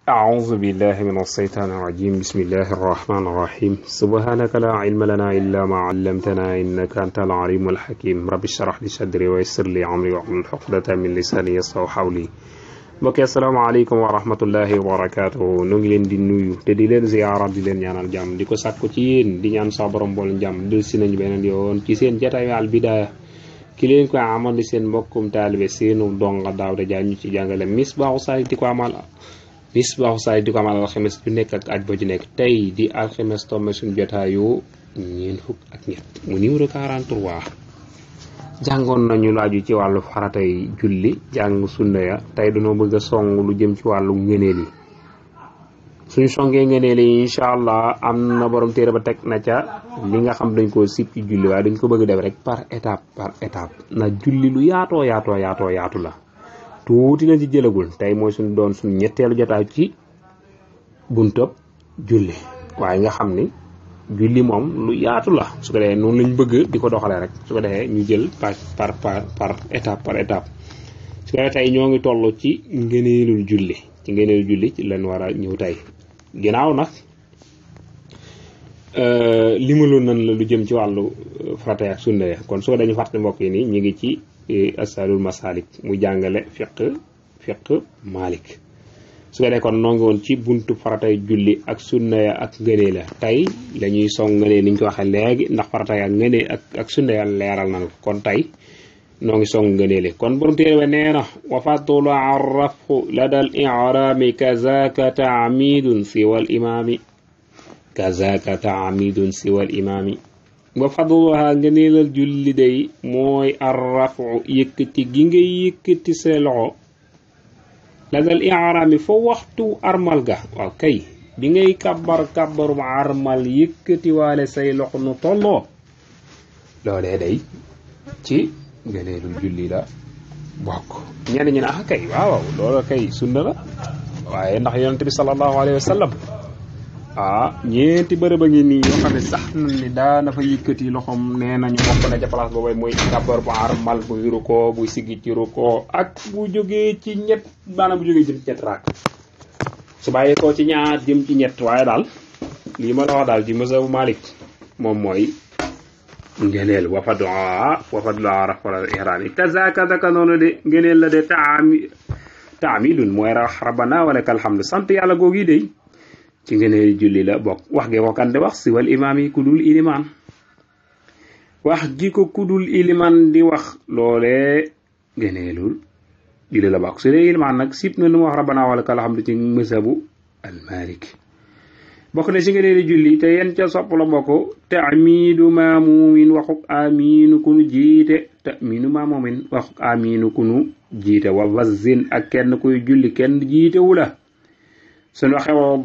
أعوذ بالله من الشيطان الرجيم بسم الله الرحمن الرحيم سبحانك لا علم لنا إلا ما علمتنا إنك أنت العليم الحكيم رب اشرح لي صدري ويسر لي أمري واحلل عقدة من لساني يفقهوا قولي mbokk asalaamaaleykum wa rahmatullahi wa barakaatuhu nu ngi leen di nuyu te di leen ziyaara di leen ñaanal jàmm di ko sàkku ci yéen di ñaan sa borom bool jàmm del si nañu beneen yoon ci seen jataayu Al Bidaaya ki leen ko amal di seen mbokkum taalibe seenu donga Daawda Jaañ ñu ci jàngale Misbaahu Saalik di ko amal alxames ju nekk ak aj ba ju nekk tey di alxames tombé suñu jotaayu ñeent fukk ak ñett mu numéro 43 jàngoon nañu laaju ci wàllu faratay julli jàng sunna ya tey dañoo bëgg a song lu jëm ci wàllu ngëneel yi suñu songee ngëneel yi incha allah am na borom téere ba teg na ca li nga xam dañ koo sib ci julli waaye dañ ko bëgg def rek par étape na julli lu yaatu la tuuti la ci jëlagul tey mooy suñu doon suñu ñetteelu jotaay ci buntab julli waaye nga xam ni julli moom lu yaatu la su ko defee noonu lañ bëgg di ko doxalee rek su ko defee ñu jël par étape su ko defee tey ñoo ngi toll ci ngëneelul julli ci lañ war a ñëw tey ginnaaw nag limaloon nañ la lu jëm ci wàllu farata ak sunna ya kon su ko dañu fàtte mbokk yi nii ñu ngi ci asalul masalik muy jàngale fiq malik su ko defee kon noo ngi woon ci buntu faratay julli ak sunna ya ak ngëneel la tey la ñuy song ngëneel ni ñu ko waxee léegi ndax faratay ak ngëneel ak sunna ya leeral nañu kon tey noo ngi song ngëneel kon borom téere ba nee na wa fadlu arrafu ladal i'rami kazaka taamidun siwal imaami wa fadluha ngëneelal julli day mooy arrafu yëkkati gi ngay yëkkati sa loxo la dal i'raami foo waxtu armal ga waaw kay bi ngay kabbarum armal yëkkati waale say loxo nu tolloo loolee day ci ngëneelul julli la bokk ñenn ñi ne ah kay waaw loolu kay sunna la waaye ndax yonent bi sallallahu alayhi wa sallam ñeenti bërëb a ngi nii yoo xam ne sax nañ ni daana fa yëkkati loxoom nee nañu bokk na ca place boobu mooy kabbar bu armal bu rukkoo bu siggi ci rukkoo ak bu jógee ci ñett maanaam bu jógee jëm ci ñett raak su bàyyee ko ci ñaar jëm ci ñett waaye daal lii ma la wax daal ci mazhabu Malik moom mooy ngëneel wa fadlu raf'al ihram kazaka noonu de ngëneel la de taamidun mooy rabbana wa lakal hamd sant yàlla googi de ci ngëneel julli la bokk wax ge ko kan di wax si wal imaam yi ku dul ilimaan wax ji ko ku dul ilimaan di wax loolee ngëneelul julli la bokk su dee ilimaan nag sib na lu mu wax rabbana wa lakal hamd ci mazhabu al Maliki bokk na si ngëneeli julli te yen ca sopp la bokk ta'miidu maamumin waxuk amiinu ku nu jiite ta'miinu maamumin waxuk amiinu ku nu jiite wa wazzin ak kenn kuy julli kenn jiite wu la suñu waxee wa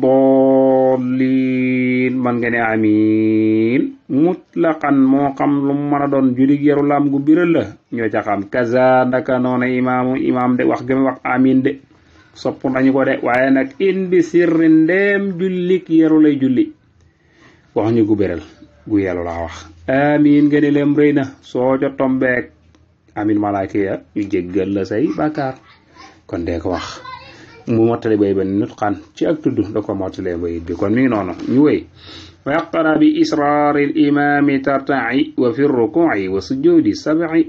doolliin man nga ne amiin mutlaqan moo xam lu mu mën a doon julli yaru lam gu biral la ñoo ca xam kaza ndaka noona imaam de wax gëme wax amiin de sopp nañu ko de waaye nag in bi sirri ndeem jullik yaru lay julli wax ñu gu biral gu yelu laa wax amiin nga ne leem rëy na soo ca tombeek amiin malaaka ya ñu jéggal la say bàkkaar kon dee ko wax mu mottale bay ba nutqan ci ak tudd da ko mottale bayit bi kon mi ngi noonu ñu wéy wa yaqtara bi israaril imaami tarta'i wa fi ruku'i wa sujudi sab'i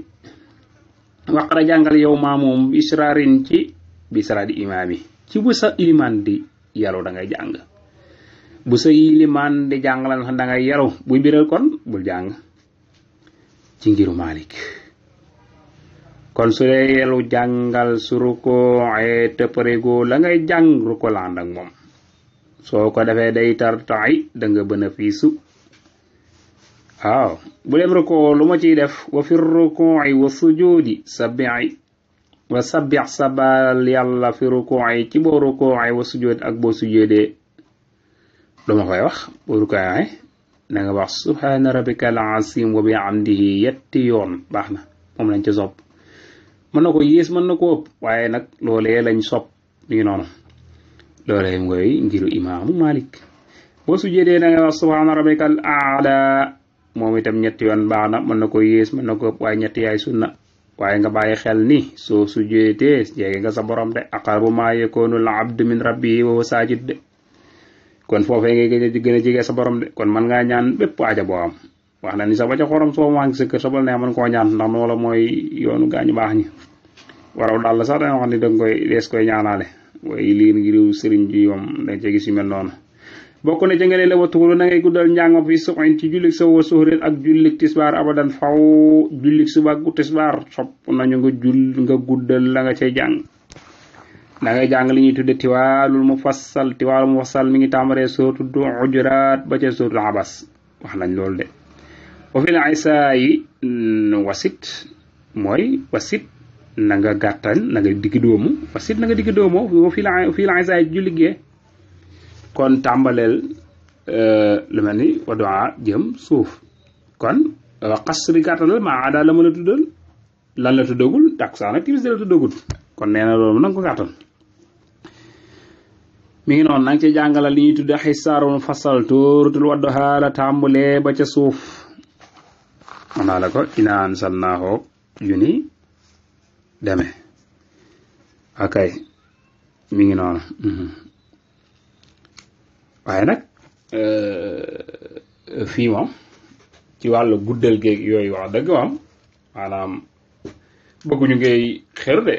waqara jàngal yow maamoom bi israarin ci bi israari imaami ci bu sa ilimaan di yaru da ngay jàng bu sa ilimaan di jàng la da ngay yaru buy biral kon bul jàng ci ngiru Maalik kon su dee yelu jàngal su rukkoo te parego la ngay jàng rukkoo la ànd ak moom soo ko defee day tartaay da nga bénéfice waaw bu dem rukkoo lu ma ciy def wa fi rukkoo wa sujudi sabbi sabal yàlla fi rukkoo ci boo rukkoo wa sujudi ak boo sujudee lu ma koy wax boo rukkoo da nga wax subhaana rabbikal azim wa bi amdihi yetti yoon baax na moom lañ ci sopp mën na ko yées mën na ko ëpp waaye nag loolee lañ sopp mi ngi noonu loolee ngoy ngiru imaamu Malik boo sujjee da nga wax subhaana rabbikal aala moom itam ñetti yoon baax na mën na ko yées mën na ko ëpp waaye ñetti yaay sunna waaye nga bàyyi xel ni soo sujjóotee jege nga sa borom de aqrabu maa yakuunu al abdu min rabbihi wa huwa saajid de kon foofee ngay gën a jege sa borom de kon man ngaa ñaan bépp aaja boo am wax na ni sax ba ca xorom soo maa ngi sa kër sa bal ne mën koo ñaan ndax loola mooy yoonu gaañu baax ñi waraw daal la sax danga wax ni danga koy dees koy ñaanaale waaye lii ngi réew sëriñ bi moom dañ ca gis yu mel noonu bokk na ca nga ne la watuulu na ngay guddal njàng ma fi suxin ci jullik sa wa suxrin ak jullik tisbaar abadan faw jullik suba ak tisbaar sopp nañu nga guddal la nga cay jàng da ngay jàng li ñuy tudde tiwaalul mufassal mi ngi tàmbaree sootu Hujuraat ba ca sootu Abas wax nañ loolu de wa fil isaa yi wasit na nga gàttal na nga digg doomu wasit na nga digg doomu wa fil isaa yi julli gee kon tàmbaleel lu mel ni waduwaa jëm suuf kon xasri gàttalal maa daal la mën a tuddal lan la tuddagul takkusaan ak timis la tuddagul kon nee na loolu na nga ko gàttal mi ngi noonu na nga ci jàngalal li ñuy tudde xisaarun fasal tuuratul wadduhaa la tàmbalee ba ca suuf man naa la ko inaa anzalnaahu yu ni demee ok mi ngi noonu waaye nag fii moom ci wàllu guddal géeg yooyu wax dëgg moom maanaam bëgguñu ngay xër de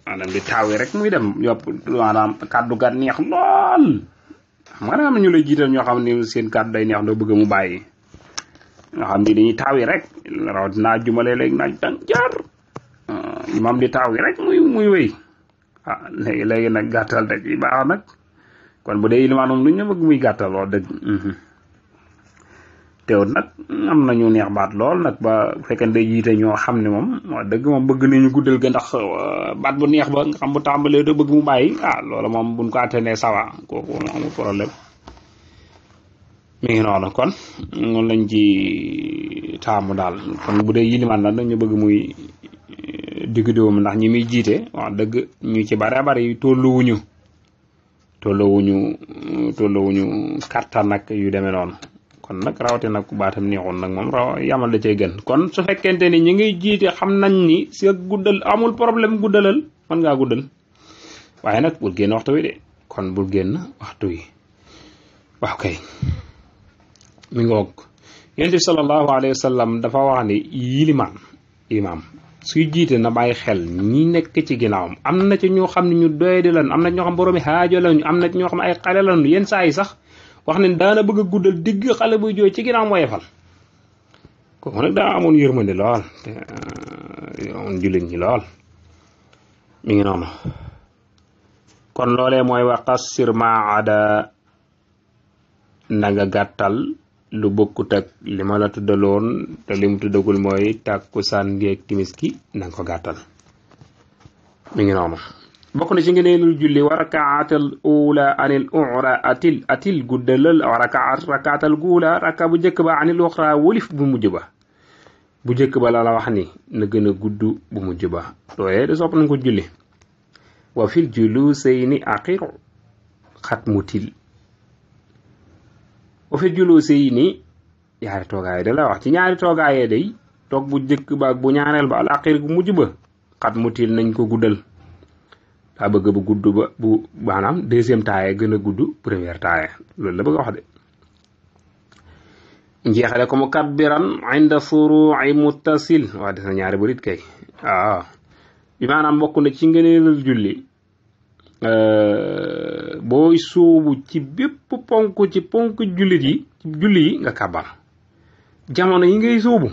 maanaam di taaw yi rek muy dem yopp maanaam kàddu gat neex lool xam nga am na ñu lay jiital ñoo xam ne seen kàddu day neex doo bëgg mu bàyyi nga xam ni dañuy taaw yi rek rawat naa jumale léegi naaj dang jar imam di taaw yi rek muy wéy léegi nag gàttal rek yi baax nag kon bu dee ilimaan moom lu ñu bëgg muy gàttal wax dëgg teewut nag am nañu neex baat lool nag ba fekkee day jiite ñoo xam ne moom wax dëgg moom bëgg nañu guddal ga ndax baat bu neex ba nga xam bu tàmbalee te bëgg mu bàyyi loola moom buñ ko atténé sawa kooku moom amul problème mi ngi noonu kon noonu lañ ci taamu daal kon bu dee ilimaan la dañu bëgg muy digg dóomu ndax ñi muy jiite wax dëgg ñu ci bari tolloowuñu kattan nag yu demee noonu kon nag rawate nag ku baatam neexoon nag moom yamal da cay gën kon su fekkente ni ñi ngay jiite xam nañ ni si guddal amul problème guddalal mën ngaa guddal waaye nag bul génn waxtu wi de kon bul génn waxtu wi waaw kay mi ngoog yonent bi sallallahu alayhi wa sallam dafa wax ni imaam suy jiite na bàyyi xel ñi nekk ci ginnaawam am na ci ñoo xam ne ñu doyadi lan am na ñoo xam boroomi xaajo lañu am na ci ñoo xam ay xale lañu yenn saa yi sax wax ne daana bëgg a guddal digg xale buy jooy ci ginnaaw mooy fal kooku nag daa amoon yërmande lool te amoon jullit ñi lool mi ngi noonu kon loolee mooy wa qassir maa ada na nga gàttal lu bokkut ak li ma la tuddaloon te li mu tuddagul mooy tàkkusaan ngeeg timis ki na nga ko gàttal mi ngi noonu bokk na ci ngëneelul julli wa rakaatal ula anil ura atil guddalal rakaatal guula raka bu njëkk ba anil uxra wolif bu mujj ba bu njëkk ba la wax ni na gën a gudd bu mujj ba loolee de sopp nañ ko julli wa fil julusayni aqiru xatmutil wa fil julusayni ñaari toogaay da la wax ci ñaari toogaayee day toog bu njëkk ba ak bu ñaareel ba al aqir bu mujj ba xatmutil nañ ko guddal daa bëgg bu gudd ba bu maanaam deuxième taaye gën a gudd première taaye loolu la bëgg a wax de njeexale ko mu kabbiran inda furu'i muttasil waa des na ñaari bërit kay bi maanaam bokk na ci ngëneelal julli booy sóobu ci bépp ponk ci ponk jullit yi ci julli yi nga kàbbar jamono yi ngay sóobu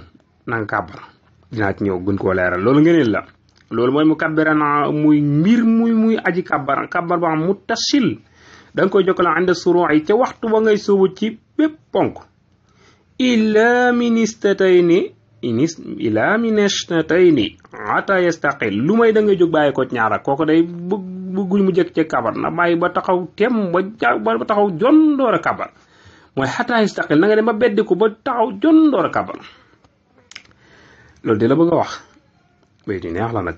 na nga kàbbar dinaa ci ñëw gën koo leeral loolu ngëneel la loolu mooy mu kabbiran muy mbir muy aji kàbbar boo xam muttasil da nga koy jokkale ànd suru'i ca waxtu ba ngay sóobu ci bépp ponk ila ministatayni ata yastaqil lu may da ngay jóg bàyyi ko ñaara kooku day bëgguñ mu jëkk ci kabar na bàyyi ba taxaw tem ba taxaw jon door a kabar mooy ata yastaqil na nga dem ba beddi ko ba taxaw jon door a kabar loolu di la bëgg a wax bay di neex la nag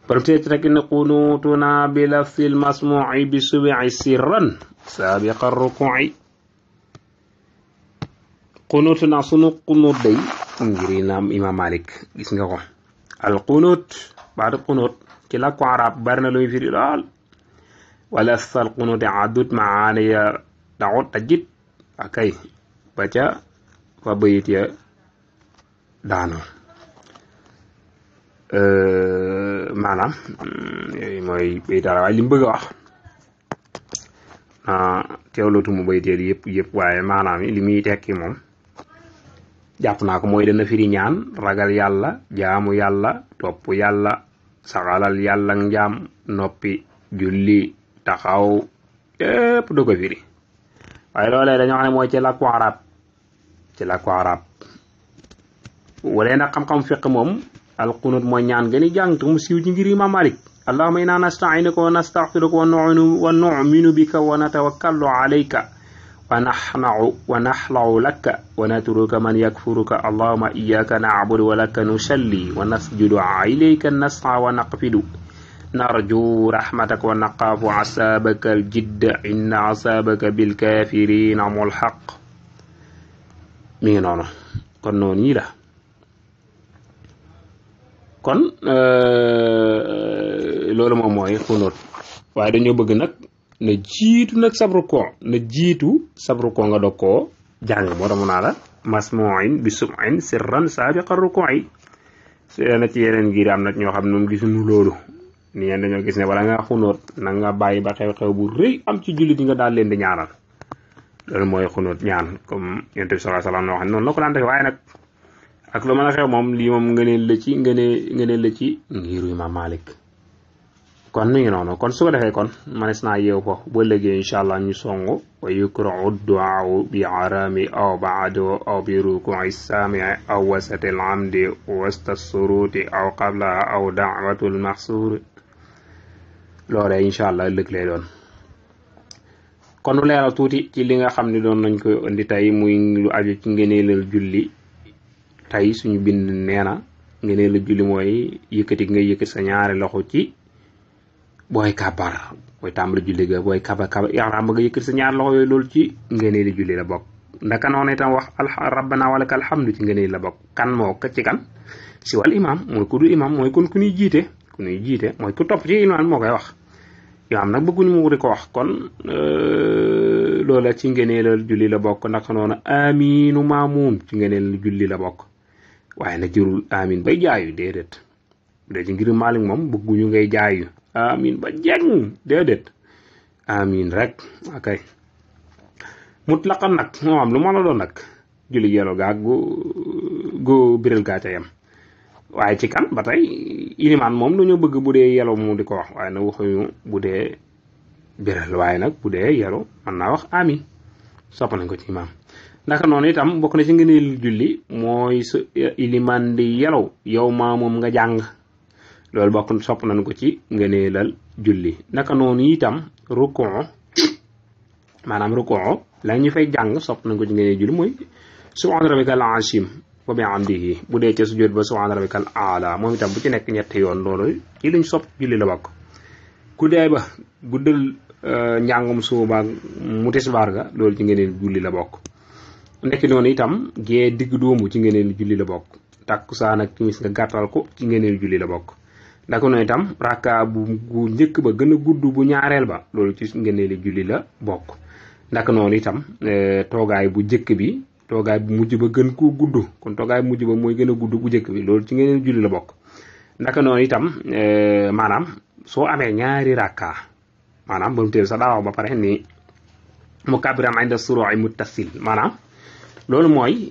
peut-être rek ne qunutuna bi lafzil masmu'i bi subi'i sirran sabiqa ruku'i qunutuna sunu qunut day ngir imam Malik gis nga ko al qunut baatu qunut ci làkku arab bari na luy firi lool wala sal qunut adut maaniya daxut tajit akay ba ca fa bayit ya daano maanaam yooyu mooy bayit daal waaye li mu bëgg a wax teewlootumu bayit yëpp waaye maanaam li muy tekki moom jàpp naa ko mooy dana firi ñaan ragal yàlla jaamu yàlla topp yàlla saxalal yàlla njaam noppi julli taxaw yépp du ko firi waaye loolee dañoo xam ne mooy ci làkku arab wala nag xam-xam fiq moom alqunut mooy ñaan gën a jàng te mu siiw ci ngir imam Malik allahumma inna nasta'inuka wa nastaghfiruka wa nu'minu bika wa natawakkalu alayka wa naxla'u laka wa natruka man yakfuruka allahumma iyyaka na'budu wa laka nusalli wa nasjudu ilayka nas'a wa naqfidu narju rahmataka wa naqaafu asaabaka aljidda inna asaabaka bilkafirina mulhaq mi ngi noonu kon noonu yi la kon loolu moom mooy xunóot waaye dañoo bëgg nag na jiitu nag sabru ko nga dog koo jàng moo tax mu naa la masmu'in bi sum'in sirran saabiqa ruku'i su na ci yeneen ngir am na ñoo xam ne moom gisuñu loolu ni ngeen dañoo gis ne wala nga xunóot na nga bàyyi ba xew-xew bu rëy am ci jullit yi nga daal leen di ñaanal loolu mooy xunóot ñaan comme yonent bi sallallahu alayhi wasallam wax noonu la ko daan defee waaye nag ak lu mën a xew moom lii moom ngëneel la ci ngiru Imam Malik kon mi ngi noonu kon su ko defee kon manes naa yeew foofu ba léegi incha allah ñu songu wa yukrahu du'aa bi arami aw ba'du aw bi ruku'i sami aw wasati al-amdi wasta suruti aw qabla aw da'watul mahsur loolee incha allah lëg lay doon kon lu leeral tuuti ci li nga xam ne doon nañ ko indi tey muy lu aju ci ngëneelal julli tey suñu bind nee na ngëneelal julli mooy yëkkati nga yëkkati sa ñaari loxo ci booy kabar booy tàmbali julli ga booy kabar ihram ba nga yëkkati sa ñaari loxo yooyu loolu ci ngëneeli julli la bokk ndaka noonu itam wax rabbana walaka alhamdu ci ngëneeli la bokk kan moo ka ci kan si wal imam mooy ku du imam mooy kon ku ñuy jiite mooy ku topp ci imam moo koy wax imam nag bëgguñu mu di ko wax kon loola ci ngëneelal julli la bokk ndaka noonu aminu maamuum ci ngëneelal julli la bokk waaye nag jërul amin bay jaayu déedéet bu dee ci ngir Maalik moom bëgguñu ngay jaayu amin ba jeng déedéet amin rek akay mutlaqan nag moo am lu ma la doon nag julli yelo gaa gu biral gaa ca yam waaye ci kan ba tey ilimaan moom dañoo bëgg bu dee yelo mu di ko wax waaye nag waxuñu bu dee biral waaye nag bu dee yelo mën naa wax amin sopp nañ ko ci imaam naka noonu itam bokk na ci ngëneel julli mooy su ilimaan di yelaw yow maa moom nga jàng loolu bokk sopp nañ ko ci ngëneelal julli naka noonu itam rukuu maanaam rukuu la ñu fay jàng sopp nañ ko ci ngëneel julli mooy subhaana rabbikal azim wa bihamdihi bu dee ca sujjóot ba subhaana rabbikal aala moom itam bu ci nekk ñetti yoon loolu ci luñ sopp julli la bokk guddaay ba guddal njàngum suuba mu tisbaar ga loolu ci ngëneel julli la bokk nekk noonu itam gee digg doomu ci ngëneel julli la bokk takkusaan ak timis nga gàttal ko ci ngëneel julli la bokk ndaka noonu itam rakka bu njëkk ba gën a gudd bu ñaareel ba loolu ci ngëneeli julli la bokk ndaka noonu itam toogaay bu njëkk bi toogaay bu mujj ba gën koo gudd kon toogaay bu mujj ba mooy gën a gudd bu njëkk bi loolu ci ngëneeli julli la bokk ndaka noonu itam maanaam soo amee ñaari rakka maanaam ba mu teel sax daa wax ba pare ni mukabbiran inda suru'i muttasil maanaam loolu mooy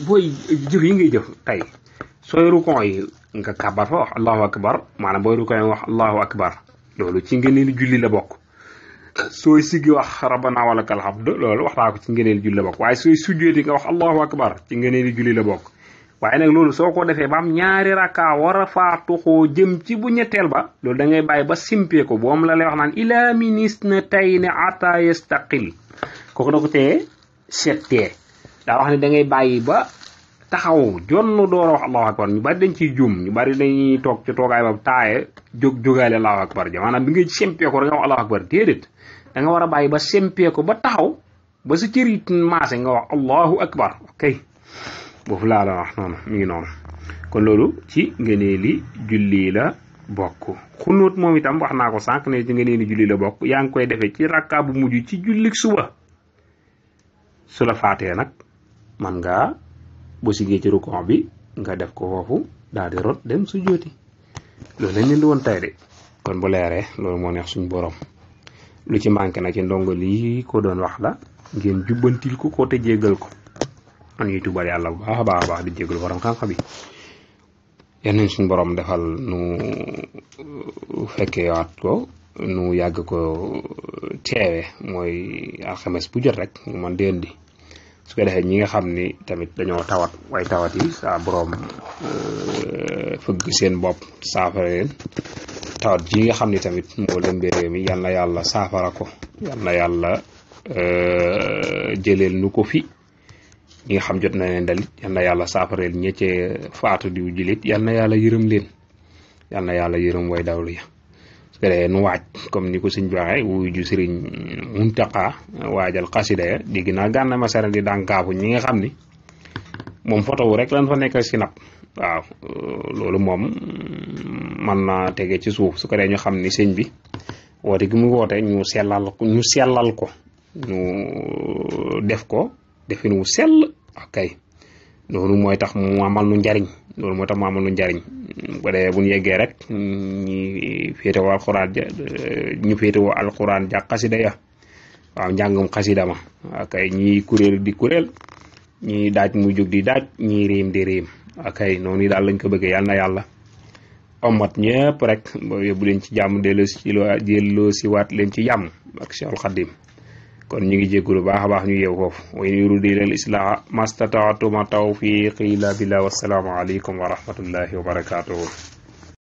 booy jëf yi ngay jëf tey sooy rukon yi nga kabar fa wax allahu akbar maanaam booy rukon yi wax allahu akbar loolu ci ngëneelu julli la bokk sooy siggi wax rabbana walakal hamd loolu wax naa ko ci ngëneelu julli la bokk waaye sooy sujjooti nga wax allahu akbar ci ngëneelu julli la bokk waaye nag loolu soo ko defee ba am ñaari rakka war a faa tuxoo jëm ci bu ñetteel ba loolu da ngay bàyyi ba simpee ko boom la lay wax naan ila minis na tay ne ata yastaqil kooku da ko tee settee daa wax ne da ngay bàyyi ba taxaw jonn door a wax allahu akbar ñu bari dañ ciy juum ñu bari dañuy toog ci toogaay ba taaye jógaale allahu akbar ja maanaam bi ngay sempee ko da nga wax allahu akbar déedéet da nga war a bàyyi ba sempee ko ba taxaw ba sa cëri maase nga wax allahu akbar ok boofu laa la wax noonu mi ngi noonu kon loolu ci ngëneeli julli la bokk. xunóot moom itam wax naa ko sànq ne ci ngëneeli julli la bokk. yaa ngi koy defee ci rakkaa bu mujj ci jullik suba su la faatee nag man ngaa bu siggee ci rukon bi nga def ko foofu daal di rot dem su jooti loolu lañ leen di woon tey de kon bu leeree loolu moo neex suñu borom. lu ci manqué nag ci ndongo lii ko doon wax la ngeen jubbantil ko te jéggal ko man ñuy tubal yàlla bu baax a baax a baax di jéggalu borom xam-xam yi. yal nañ suñu borom defal nu fekkee waat ko nu yàgg ko teewe mooy alxames bu jot rek ñu mën di indi su ko defee ñi nga xam ni tamit dañoo tawat way tawat yi saa borom fëgg seen bopp saafara leen tawat ji nga xam ni tamit moo lëmbee réew mi yal na yàlla saafara ko yal na yàlla jëleel nu ko fi ñi nga xam jot na leen dalit yal na yàlla saafareel ñeccee faatu diw jilit yal na yàlla yërëm leen yal na yàlla yërëm way dawlu ya su ko defee nu waaj comme ni ko sëñ bi waxee wuyu ju sëriñ Muntaqa waajal xasida ya digg naa Gana Messere di dànkaafu ñi nga xam ni moom photo wu rek lan fa nekk si nap waaw loolu moom man na tege ci suuf su ko defee ñu xam ni sëñ bi woote gi mu woote ñu sellal ko ñu def ko defin wu sell akay loolu mooy tax mu amal nu njariñ loolu mooy tax mu amal nu njariñ bu dee bu ñu yeggee rek ñi féetewoo alxuraan ja ñu féetewoo alxuraan ja xasida ya waaw njàngum xasida ma akay ñi kuréel di kuréel ñi daaj muy jóg di daaj ñi riim di riim akay noonu daal lañ ko bëggee yàlla na yàlla omat ñëpp rek yóbbu leen ci jàmm delloo si waat leen ci jàmm ak Cheikhul Khadim kon ñu ngi jéggulu baax a baax ñu yeew foofu wa in yuridu lil islaha mastataatuma tawfiqi illa billah wassalaamu aleykum wa rahmatullahi wa barakatuhu